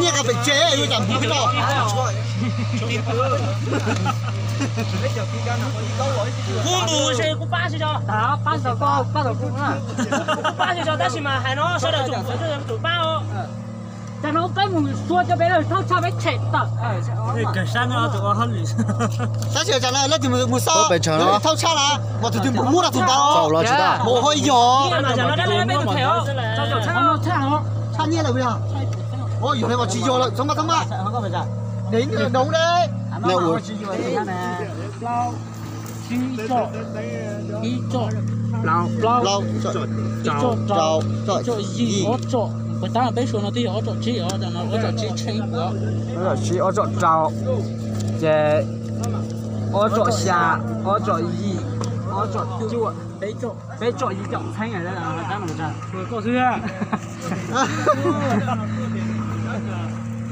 nyiaj qa pem tsev ua cas mus pib no. Kuv mus kuv pab sib tso. Pab tau koj, pab tau kuv na. Kuv pab sib tso tab sis mas hais no sawv daws tsum pab os. Cas no peb mus sua cov peb lawm thauj tshaj peb tshem tawm. Kawg sab no tus ua hauj lwm. Tab sis cas no leej twg mus xauj thauj tshaj na, mas tus twg muab rau tus ntawd. Mus hau yog. Tshaj nyiaj lawm yog. Yog mas tsis yog lawm txhob maj txhob maj. Dev doov de. Plaub, tsib tso, ib tso, plaub, ib tso rau, ib tso yim, ob tso. Puas tab peb sua no twb yog ob tso tsib os, ob tso tsib tsheej puas. Ob tso tsib, ob tso rau, ces ob tso xya, ob tso yim, ob tso cuaj, peb tso yim caum txheeb.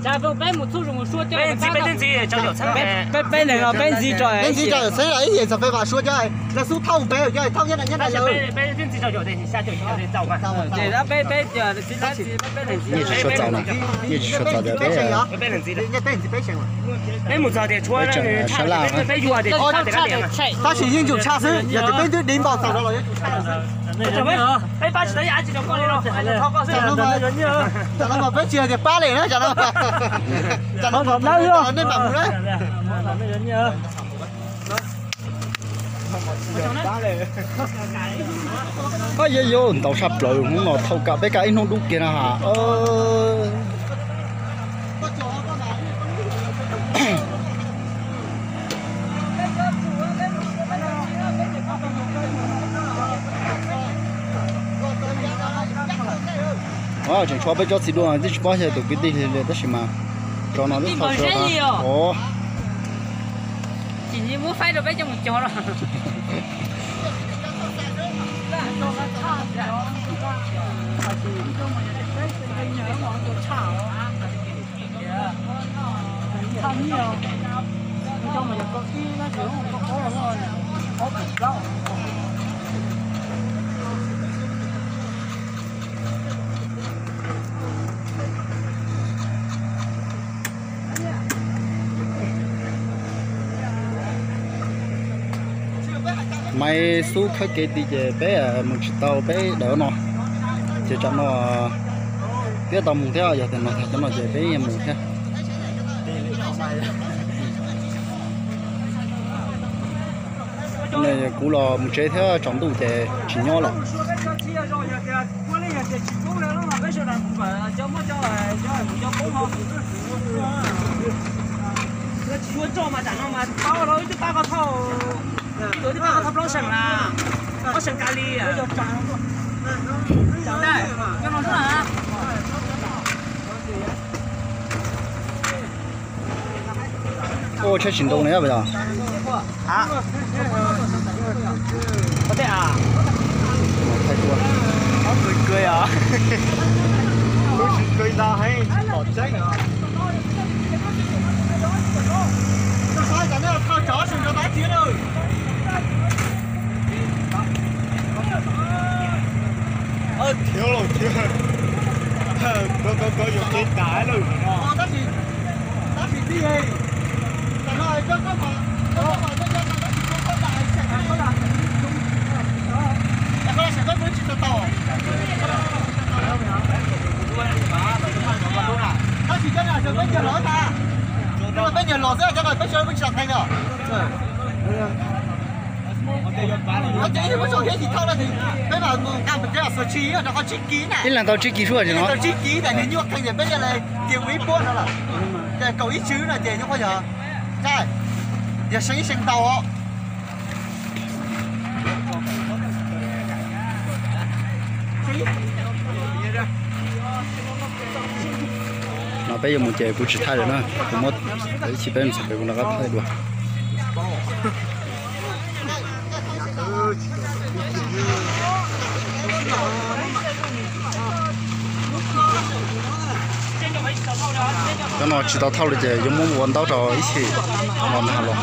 Peb ntxiv, peb ntxiv, peb ntxiv rau caum txheeb, peb ntxiv rau caum txheeb, ib yam txog peb vas sua cov, lawv xub thauj peb cov thauj nyob, nyob, nyiaj tsis sua txaus na, nyiaj tsis sua txaus tias peb, peb mus txog tias tshuav sab laj, tab sis yeej tsum tshaj xwb, yog tias peb twb dev npaum txaus no los yeej tsum tshaj xwb. Peb pab tsis tau ib yam dab tsi rau koj li no. Tam no mas peb tsis hais tias pab li na, tam no, tam no nej mam mus na. Ab, yuav yuav ntau tshaj plaws hnub no, thauj kam peb kam ib hnub dub kiag no ha. Tseem tshuav peb cov txiv duaj no twb tsis paub xyov tus kwv tij li tab sis mas tso no twb txhoj xyov. Tsis muab faib rau peb coj mus cog los. Maiv Xub khawb kev tid ces peb mus tsis tau peb daim no, ces tsam no twb tau mus thiab, yog tias no tag cov no ces peb yeej mus thiab. Kuv los mus tsev thiab tsaus ntuj ces tsis nyob lawm. Ua tsheb tsis ntoo li os. Thiab los thiab, koj koj koj yuav kev tas lawm. Peb nyuag los xwb, cov no peb tsis tau theej os. Ces ib tug muab tso thiab tsis thauj no ces peb mam mus nqa mus tsev os, xav tsis rau qhov tsib kis na. Ib leeg tau tsib kis suab no. Tau tsib kis ntawm nws nyuaj qhee ces peb thiaj li tias ua ib puab no lawm. Ces kaum ib tswb no ces nyuaj qhuav yog, yog seev ib seev ntau os. No peb yuav mus ces kuv tsis thaij lawm na, kuv muab ib chim peb mus txog pem kuv rov qab thaij dua. Cov no tsis tau thauj li ces yuav muab ua ntaub rau ib chim los nag los.